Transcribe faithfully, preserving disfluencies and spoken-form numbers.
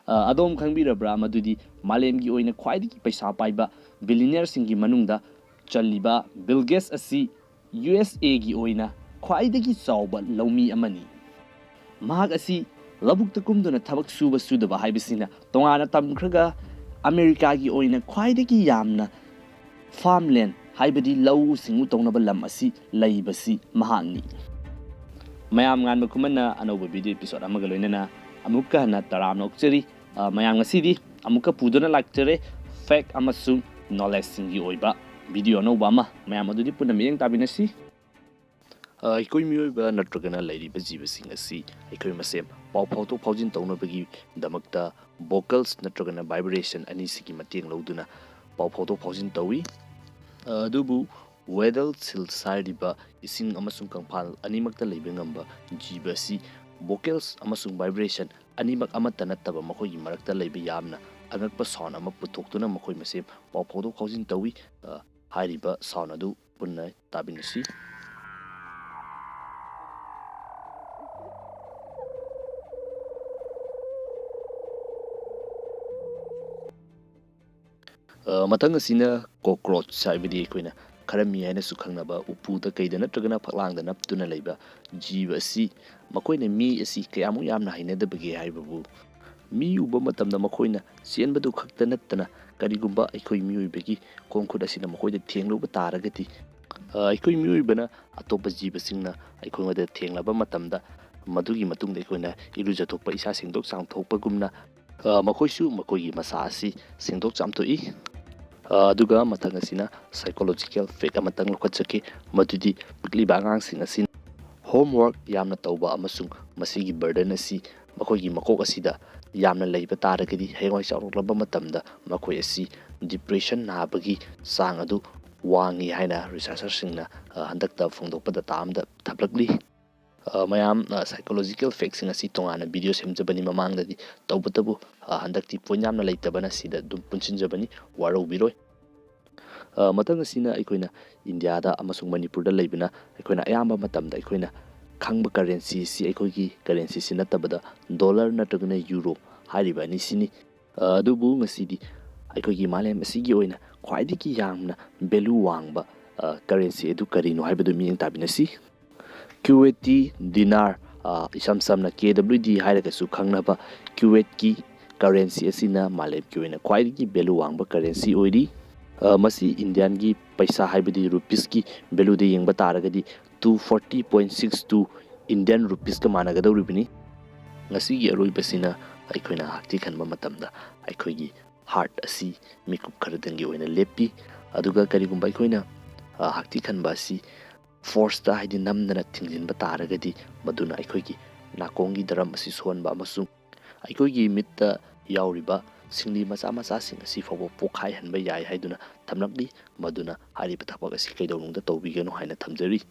ꯑ, ꯑꯗꯣꯝ ꯈꯪꯕꯤꯔꯕ꯭ꯔꯥ ꯃꯗꯨꯗꯤ ꯃꯥꯂꯦꯝꯒꯤ ꯑꯣꯏꯅ ꯈ꯭ꯋꯥꯏꯗꯒꯤ ꯄꯩꯁꯥ ꯄꯥꯏꯕ billionaireꯁꯤꯡꯒꯤ ꯃꯅꯨꯡꯗ ꯆꯜꯂꯤꯕ ꯕꯤꯜ ꯒꯦꯠꯁ ꯑꯁꯤ ꯌꯨ ꯑꯦꯁ ꯑꯦꯒꯤ ꯑꯣꯏꯅ ꯈ꯭ꯋꯥꯏꯗꯒꯤ ꯆꯥꯎꯕ ꯂꯧꯃꯤ ꯑꯃꯅꯤ꯫ ꯃꯍꯥꯛ ꯑꯁꯤ ꯂꯧꯕꯨꯛꯇ ꯀꯨꯝꯗꯨꯅ ꯊꯕꯛ ꯁꯨꯕ ꯁꯨꯗꯕ ꯍꯥꯏꯕꯁꯤꯅ ꯇꯣꯉꯥꯟꯅ ꯊꯝꯈ꯭ꯔꯒ, ꯑꯃꯦꯔꯤꯀꯥꯒꯤ ꯑꯣꯏꯅ ꯈ꯭ꯋꯥꯏꯗꯒꯤ ꯌꯥꯝꯅ farmland, ꯍꯥꯏꯕꯗꯤ ꯂꯧꯎ ꯁꯤꯡꯎ ꯇꯧꯅꯕ ꯂꯝ ꯑꯁꯤ ꯂꯩꯕꯁꯤ ꯃꯍꯥꯛꯅꯤ꯫ ꯃꯌꯥꯝ ꯉꯥꯟꯕ ꯈꯨꯃꯟꯅ ꯑꯅꯧꯕ video episode ꯑꯃꯒ ꯂꯣꯏꯅꯅ ꯑꯃꯨꯛꯀ ꯍꯟꯅ ꯇꯔꯥꯝꯅ ꯑꯣꯛꯆꯔꯤ꯫ ꯑ, ꯃꯌꯥꯝ, ꯉꯁꯤꯗꯤ ꯑꯃꯨꯛꯀ ꯄꯨꯗꯨꯅ ꯂꯥꯛꯆꯔꯦ fact ꯑꯃꯁꯨꯡ knowledgeꯁꯤꯡꯒꯤ ꯑꯣꯏꯕ video ꯑꯅꯧꯕ ꯑꯃ꯫ ꯃꯌꯥꯝ ꯑꯗꯨꯗꯤ ꯄꯨꯟꯅ ꯃꯤꯠꯌꯦꯡ ꯇꯥꯃꯤꯟꯅꯁꯤ꯫ ꯑ, ꯑꯩꯈꯣꯏ ꯃꯤꯑꯣꯏꯕ ꯅꯠꯇ꯭ꯔꯒꯅ ꯂꯩꯔꯤꯕ ꯖꯤꯕꯁꯤꯡ ꯑꯁꯤ ꯑꯩꯈꯣꯏ ꯃꯁꯦꯟ ꯄꯥꯎ ꯐꯥꯎꯗꯣꯛ ꯐꯥꯎꯖꯤꯟ ꯇꯧꯅꯕꯒꯤꯗꯃꯛꯇ vocals ꯅꯠꯇ꯭ꯔꯒꯅ vibrations ꯑꯅꯤꯁꯤꯒꯤ ꯃꯇꯦꯡ ꯂꯧꯗꯨꯅ ꯄꯥꯎ ꯐꯥꯎꯗꯣꯛ ꯐꯥꯎꯖꯤꯟ ꯇꯧꯏ꯫ ꯑ, ꯑꯗꯨꯕꯨ ꯋꯦꯗꯜ ꯁꯤꯜꯁ ꯍꯥꯏꯔꯤꯕ ꯏꯁꯤꯡ ꯑꯃꯁꯨꯡ ꯀꯪꯐꯥꯜ ꯑꯅꯤꯃꯛꯇ ꯂꯩꯕ ꯉꯝꯕ ꯖꯤꯕ ꯑꯁꯤ vocals ꯑꯃꯁꯨꯡ vibration ꯑꯅꯤꯃꯛ ꯑꯃꯠꯇ ꯅꯠꯇꯕ ꯃꯈꯣꯏꯒꯤ ꯃꯔꯛꯇ ꯂꯩꯕ ꯌꯥꯝꯅ ꯑꯉꯛꯄ sound ꯑꯃ ꯄꯨꯊꯣꯛꯇꯨꯅ ꯃꯈꯣꯏ ꯃꯁꯦꯟ ꯄꯥꯎ ꯐꯥꯎꯗꯣꯛ ꯐꯥꯎꯖꯤꯟ ꯇꯧꯏ꯫ ꯑ, ꯍꯥꯏꯔꯤꯕ sound ꯑꯗꯨ ꯄꯨꯟꯅ ꯇꯥꯃꯤꯟꯅꯁꯤ꯫ ꯑ, ꯃꯊꯪ ꯑꯁꯤꯅ cockroach, ꯍꯥꯏꯕꯗꯤ ꯑꯩꯈꯣꯏꯅ ꯈꯔꯝꯃꯤ ꯍꯥꯏꯅꯁꯨ ꯈꯪꯅꯕ, ꯎꯄꯨꯗ ꯀꯩꯗ ꯅꯠꯇ꯭ꯔꯒꯅ ꯐꯛꯂꯥꯡꯗ ꯅꯞꯇꯨꯅ ꯂꯩꯕ ꯖꯤꯕ ꯑꯁꯤ꯫ ꯃꯈꯣꯏꯅ ꯃꯤ ꯑꯁꯤ ꯀꯌꯥꯃꯨꯛ ꯌꯥꯝꯅ ꯍꯩꯅꯗꯕꯒꯦ ꯍꯥꯏꯕꯕꯨ, ꯃꯤ ꯎꯕ ꯃꯇꯝꯗ ꯃꯈꯣꯏꯅ ꯆꯦꯟꯕꯗꯨ ꯈꯛꯇ ꯅꯠꯇꯅ, ꯀꯔꯤꯒꯨꯝꯕ ꯑꯩꯈꯣꯏ ꯃꯤꯑꯣꯏꯕꯒꯤ ꯈꯣꯡ ꯈꯨꯠ ꯑꯁꯤꯅ ꯃꯈꯣꯏꯗ ꯊꯦꯡꯂꯨꯕ ꯇꯥꯔꯒꯗꯤ, ꯑ, ꯑꯩꯈꯣꯏ ꯃꯤꯑꯣꯏꯕꯅ ꯑꯇꯣꯞꯄ ꯖꯤꯕꯁꯤꯡꯅ ꯑꯩꯈꯣꯏꯉꯣꯟꯗ ꯊꯦꯡꯂꯕ ꯃꯇꯝꯗ, ꯃꯗꯨꯒꯤ ꯃꯇꯨꯡꯗ ꯑꯩꯈꯣꯏꯅ ꯏꯔꯨꯖꯊꯣꯛꯄ, ꯏꯁꯥ ꯁꯦꯡꯗꯣꯛ ꯆꯥꯝꯊꯣꯛꯄꯒꯨꯝꯅ, ꯑ, ꯃꯈꯣꯏꯁꯨ ꯃꯈꯣꯏꯒꯤ ꯃꯁꯥ ꯑꯁꯤ ꯁꯦꯡꯗꯣꯛ ꯆꯥꯝꯊꯣꯛꯏ꯫ ꯑ, ꯑꯗꯨꯒ ꯃꯊꯪ ꯑꯁꯤꯅ psychological fact ꯑꯃꯇꯪ ꯂꯧꯈꯠꯆꯒꯦ, ꯃꯗꯨꯗꯤ ꯄꯤꯛꯂꯤꯕ ꯑꯉꯥꯡꯁꯤꯡ ꯑꯁꯤ homework ꯌꯥꯝꯅ ꯇꯧꯕ ꯑꯃꯁꯨꯡ ꯃꯁꯤꯒꯤ burden ꯑꯁꯤ ꯃꯈꯣꯏꯒꯤ ꯃꯀꯣꯛ ꯑꯁꯤꯗ ꯌꯥꯝꯅ ꯂꯩꯕ ꯇꯥꯔꯒꯗꯤ, ꯍꯌꯦꯡꯋꯥꯏ ꯆꯥꯎꯔꯛꯂꯕ ꯃꯇꯝꯗ ꯃꯈꯣꯏ ꯑꯁꯤ depression ꯅꯥꯕꯒꯤ ꯆꯥꯡ ꯑꯗꯨ ꯋꯥꯡꯉꯤ ꯍꯥꯏꯅ researcherꯁꯤꯡꯅ, ꯑ, ꯍꯟꯗꯛꯇ ꯐꯣꯡꯗꯣꯛꯄ data ꯑꯃꯗ ꯊꯝꯂꯛꯂꯤ꯫ ꯑ, ꯃꯌꯥꯝ, ꯑ, psychological factꯁꯤꯡ ꯑꯁꯤ ꯇꯣꯉꯥꯟꯅ video ꯁꯦꯝꯖꯕꯅꯤ ꯃꯃꯥꯡꯗꯗꯤ, ꯇꯧꯕꯇꯕꯨ, ꯑ, ꯍꯟꯗꯛꯇꯤ point ꯌꯥꯝꯅ ꯂꯩꯇꯕꯅ ꯁꯤꯗ ꯑꯗꯨꯝ ꯄꯨꯟꯁꯤꯟꯖꯕꯅꯤ, ꯋꯥꯔꯧꯕꯤꯔꯣꯏ꯫ ꯑ, ꯃꯊꯪ ꯑꯁꯤꯅ ꯑꯩꯈꯣꯏꯅ ꯏꯟꯗꯤꯌꯥꯗ ꯑꯃꯁꯨꯡ ꯃꯅꯤꯄꯨꯔꯗ ꯂꯩꯕꯅ ꯑꯩꯈꯣꯏꯅ ꯑꯌꯥꯝꯕ ꯃꯇꯝꯗ ꯑꯩꯈꯣꯏꯅ ꯈꯪꯕ ꯀꯔꯦꯟꯁꯤꯁꯤ ꯑꯩꯈꯣꯏꯒꯤ ꯀꯔꯦꯟꯁꯤꯁꯤ ꯅꯠꯇꯕꯗ ꯗꯣꯂꯔ ꯅꯠꯇ꯭ꯔꯒꯅ ꯌꯨꯔꯣ ꯍꯥꯏꯔꯤꯕ ꯑꯅꯤꯁꯤꯅꯤ꯫ ꯑ, ꯑꯗꯨꯕꯨ ꯉꯁꯤꯗꯤ ꯑꯩꯈꯣꯏꯒꯤ ꯃꯥꯂꯦꯝ ꯑꯁꯤꯒꯤ ꯑꯣꯏꯅ ꯈ꯭ꯋꯥꯏꯗꯒꯤ ꯌꯥꯝꯅ ꯚꯦꯂꯨ ꯋꯥꯡꯕ, ꯑ, ꯀꯔꯦꯟꯁꯤ ꯑꯗꯨ ꯀꯔꯤꯅꯣ ꯍꯥꯏꯕꯗꯨ ꯃꯤꯠꯌꯦꯡ ꯇꯥꯕꯤꯅꯁꯤ꯫ ꯀ꯭ꯌꯨꯋꯦꯠꯇꯤ ꯗꯤꯅꯥꯔ, ꯑ, ꯏꯁꯝ ꯁꯝꯅ ꯀꯦ ꯗꯕ꯭ꯂꯤꯎ ꯗꯤ ꯍꯥꯏꯔꯒꯁꯨ ꯈꯪꯅꯕ ꯀ꯭ꯌꯨꯋꯦꯠꯀꯤ ꯀꯔꯦꯟꯁꯤ ꯑꯁꯤꯅ ꯃꯥꯂꯦꯝꯒꯤ ꯑꯣꯏꯅ ꯈ꯭ꯋꯥꯏꯗꯒꯤ ꯚꯦꯂꯨ ꯋꯥꯡꯕ ꯀꯔꯦꯟꯁꯤ ꯑꯣꯏꯔꯤ꯫ ꯑ, ꯃꯁꯤ ꯏꯟꯗꯤꯌꯥꯟꯒꯤ ꯄꯩꯁꯥ ꯍꯥꯏꯕꯗꯤ ꯔꯨꯄꯤꯁꯀꯤ ꯚꯦꯂꯨꯗ ꯌꯦꯡꯕ ꯇꯥꯔꯒꯗꯤ two forty point six two Indian ꯔꯨꯄꯤꯁꯀ ꯃꯥꯟꯅꯒꯗꯧꯔꯤꯕꯅꯤ꯫ ꯉꯁꯤꯒꯤ ꯑꯔꯣꯏꯕꯁꯤꯅ ꯑꯩꯈꯣꯏꯅ ꯍꯛꯊꯤ ꯈꯟꯕ ꯃꯇꯝꯗ ꯑꯩꯈꯣꯏꯒꯤ ꯍꯥꯔꯠ ꯑꯁꯤ ꯃꯤꯀꯨꯞ ꯈꯔꯗꯪꯒꯤ ꯑꯣꯏꯅ ꯂꯦꯞꯄꯤ꯫ ꯑꯗꯨꯒ ꯀꯔꯤꯒꯨꯝꯕ ꯑꯩꯈꯣꯏꯅ, ꯑ, ꯍꯛꯊꯤ ꯈꯟꯕ ꯑꯁꯤ ꯐꯣꯔꯁꯇ, ꯍꯥꯏꯗꯤ ꯅꯝꯗꯅ ꯊꯤꯡꯖꯤꯟꯕ ꯇꯥꯔꯒꯗꯤ ꯃꯗꯨꯅ ꯑꯩꯈꯣꯏꯒꯤ ꯅꯥꯀꯣꯡꯒꯤ ꯗꯔꯝ ꯑꯁꯤ ꯁꯣꯟꯕ ꯑꯃꯁꯨꯡ ꯑꯩꯈꯣꯏꯒꯤ ꯃꯤꯠꯇ ꯌꯥꯎꯔꯤꯕ ꯁꯤꯡꯂꯤ ꯃꯆꯥ ꯃꯆꯥꯁꯤꯡ ꯑꯁꯤ ꯐꯥꯎꯕ ꯄꯣꯛꯈꯥꯏꯍꯟꯕ ꯌꯥꯏ ꯍꯥꯏꯗꯨꯅ ꯊꯝꯂꯛꯂꯤ꯫ ꯃꯗꯨꯅ ꯍꯥꯏꯔꯤꯕ ꯊꯕꯛ ꯑꯁꯤ ꯀꯩꯗꯧꯅꯨꯡꯗ ꯇꯧꯕꯤꯒꯅꯨ ꯍꯥꯏꯅ ꯊꯝꯖꯔꯤ꯫